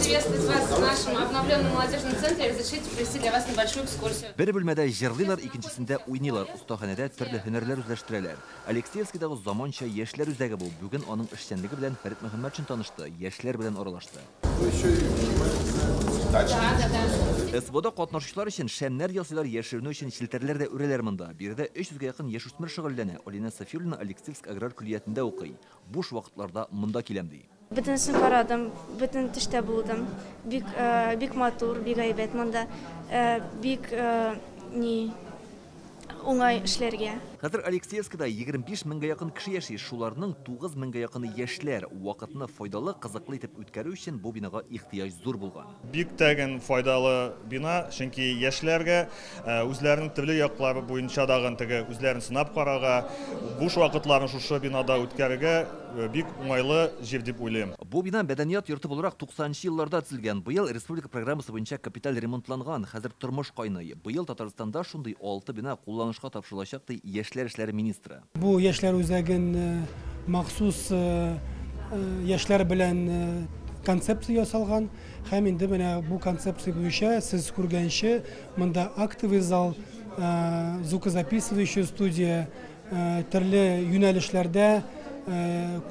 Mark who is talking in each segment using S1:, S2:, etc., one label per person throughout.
S1: Приветствовать вас в нашем обновленном молодежном центре. Разрешите провести для вас небольшую экскурсию.
S2: Бер бүлмәдә җырлыйлар, икенчесендә уйныйлар, остаханәдә төрле һөнәрләр үзләштерәләр. Алексеевскидагы заманча яшьләр үзәге бу. Бүген аның эшчәнлеге белән Фәрит Мөхәммәтшин танышты, яшьләр белән аралашты.
S1: Да, да, да.
S2: СВОда катнашучылар өчен шәмнәр ясыйлар, яшеренү өчен челтәрләр дә үрәләр монда. Биредә 300 гә якын яшүсмер шөгыльләнә. Алинә Сафиуллина Алексеевск аграр көллиятендә укый. Буш вакытларда монда киләм ди.
S3: Бөтенесен карадым, бөтен төштә булдым. Бик бик матур, бик әйбәт монда. Бик ни уңай эшләргә.
S2: Хәзер Алексеевскида 25 меңгә якын кеше яши. Шуларның 9 меңгә якыны яшьләр. Вакытны файдалы, кызыклы итеп үткәрү өчен бу бинага ихтыяҗ зур булган.
S4: Бик тәген файдалы бина, чөнки яшьләргә үзләренең төрле яклары буенча дагын теге үзләрен сынап карарга, буш вакытларын шушы бинада үткәрергә бик уңайлы җир дип уйлыйм.
S2: Бу бина мәдәният йорты буларак 90нчы елларда төзелгән. Быел республика программасы буенча капиталь ремонтланган. Хәзер тормыш кайный. Быел Татарстанда шундый 6 бина кулланышка тапшырылачак, ди яшьләр эшләре министры.
S5: Бу яшьләр үзәген махсус яшьләр белән концепция ясалган һәм инде менә бу концепция буенча сез күргәнче монда актовый зал, звукозаписывающая студия, төрле юнәлешләрдә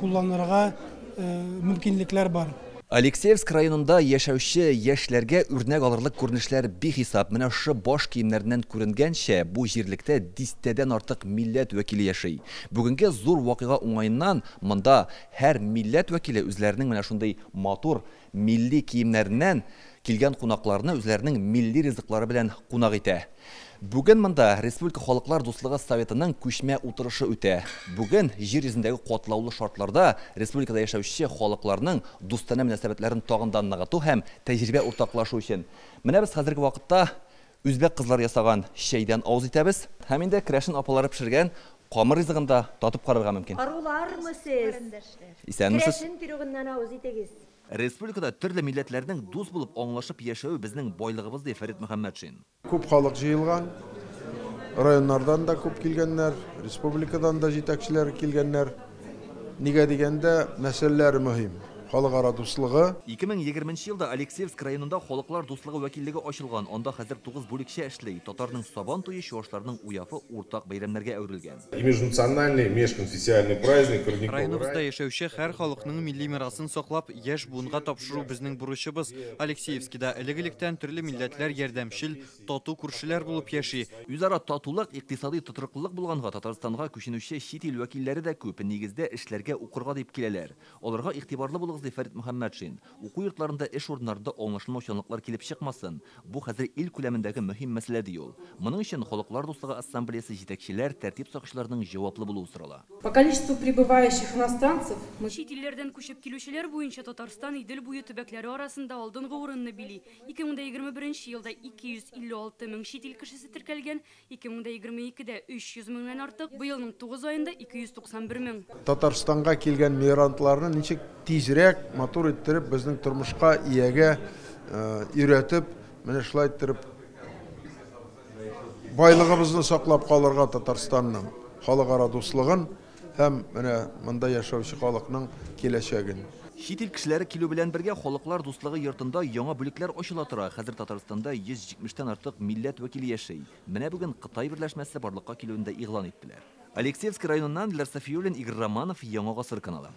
S5: кулланырга мөмкинлекләр бар.
S2: Алексеевск районында яшәүче яшьләргә үрнәк алырлык күренешләр бихисап. Менә шушы баш киемнәреннән күренгәнчә, бу җирлектә дистәдән артык милләт вәкиле яши. Бүгенге зур вакыйга уңаеннан монда һәр милләт вәкиле үзләренең менә шундый матур милли киемнәреннән килгән кунакларны үзләренең милли ризыклары белән кунак итә. Бүген монда Республика Халыклар Дуслыгы Советының күчмә утырышы үтә. Бүген җир йөзендәге катлаулы шартларда республикада яшәүче халыкларның дустанә мөнәсәбәтләрен тагын да ныгыту һәм тәҗрибә уртаклашу өчен. Менә без хәзерге вакытта үзбәк кызлары ясаган чәйдән авыз итәбез һәм инде керәшен апалары пешергән камыр ризыгын да татып карарга мөмкин.
S6: Арулармы сез?
S2: Исәнмесез?
S6: Керәшен пирогыннан авыз итегез.
S2: Республикада төрле милләтләрнең дус булып аңлашып яшәве безнең байлыгыбыз, ди Фәрит Мөхәммәтшин.
S7: Күп халык җыелган, районнардан да күп килгәннәр, республикадан да җитәкчеләр килгәннәр. Нигә дигәндә, мәсьәләләре мөһим. Халыкара дуслыгы.
S2: 2020 елда Алексеевск районында Халыклар дуслыгы вәкиллеге ачылган. Анда хәзер 9 бүлекчә эшли. Татарның Сабан туе, чуашларның Уяфы уртак бәйрәмнәргә әверелгән.
S8: И межнациональный, межконфессиональный праздник Родниковый
S9: Районыбызда
S8: рай.
S9: яшәүче һәр халыкның милли мирасын саклап, яшь буынга тапшыру безнең бурычыбыз. Алексеевскида элек-электән төрле милләтләр ярдәмчел, тату күршеләр булып яши.
S2: Үзара татулык, икътисади тотрыклылык булганга Татарстанга күченүче чит ил вәкилләре дә күп. Нигездә эшләргә, укырга дип киләләр. Аларга игътибарлы булыгыз, ди Фәрит Мөхәммәтшин. Уку йортларында, эш урыннарында аңлашылмаучанлыклар килеп чыкмасын. Бу хәзер ил күләмендәге мөһим мәсьәлә, ди ул. Моның өчен Халыклар дуслыгы ассамблеясы җитәкчеләр, тәртип сакчыларының җаваплы булуы сорала.
S10: По количеству прибывающих иностранцев мы
S11: Чит илләрдән күчеп килүчеләр буенча Татарстан Идел буе төбәкләре арасында алдынгы урынны били. 2021 елда 256 мең чит ил кешесе теркәлгән, 2022-дә 300 меңнән артык, быелның 9 аенда 291 мең.
S7: Татарстанга килгән мигрантларны ничек тизрәк, матур иттереп безнең тормышка иягә өйрәтеп, менә шулай иттереп байлыгыбызны саклап калырга Татарстанның халыкара дуслыгын һәм менә монда яшәүче халыкның киләчәген.
S2: Чит ил кешеләре килү белән бергә Халыклар дуслыгы йортында яңа бүлекләр ачыла тора. Хәзер Татарстанда 170тән артык милләт вәкиле яши. Менә бүген Кытай берләшмәсе барлыкка килүен дә игълан иттеләр. Алексеевск районыннан Диләр Сафиуллин, Игорь Романов, Яңа Гасыр каналы.